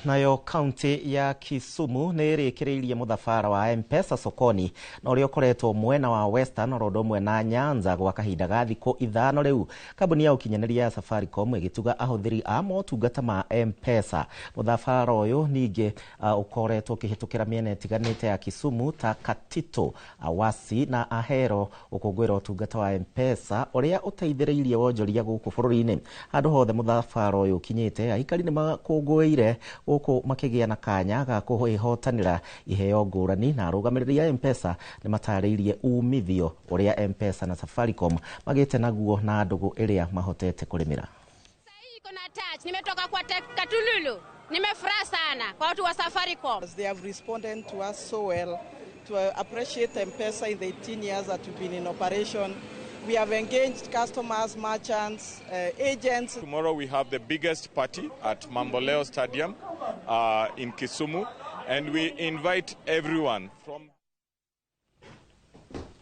Nayo kaunti ya Kisumu nĩ ĩrĩkĩrĩirie mũthabara wa M-Pesa sokoni na ũrĩa ũkoretwo mwena wa Western oro ũndũ ũmwe na Nyanza gwa kahinda ga thikũ 5 rĩu. Kambuni ya ũkinyanĩria ya Safaricom ĩgĩtuga ahũthĩri a motungata ma M-Pesa. Mũthabara ũyũ ningĩ ũkoretwo ũkĩhĩtũkĩra mĩena ĩtiganĩte ya Kisumu ta Katito, Awasi na Ahero gũkũngũĩra ũtungata wa M-Pesa ũrĩa ũteithĩrĩirie wonjoria gũkũ bũrũri-inĩ. Handũ hothe mũthabara ũyũ ũkinyĩte, aikari nĩ makũngũĩire gũkũ makĩgĩa na kanya ga kwĩhotanĩra iheo ngũrani, na arũgamĩrĩri a M-Pesa nĩ matarĩirie umithio ũrĩa M-Pesa na Safaricom magĩte naguo na ndũgũ ĩrĩa mahotete kũrĩmĩra. Iko na touch. Nimetoka kwa Katululu. Nimefurahi sana kwa watu wa Safaricom. They have responded to us so well to appreciate M-Pesa in the 18 years that we've been in operation. We have engaged customers, merchants, agents. Tomorrow we have the biggest party at Mamboleo Stadium in Kisumu, and we invite everyone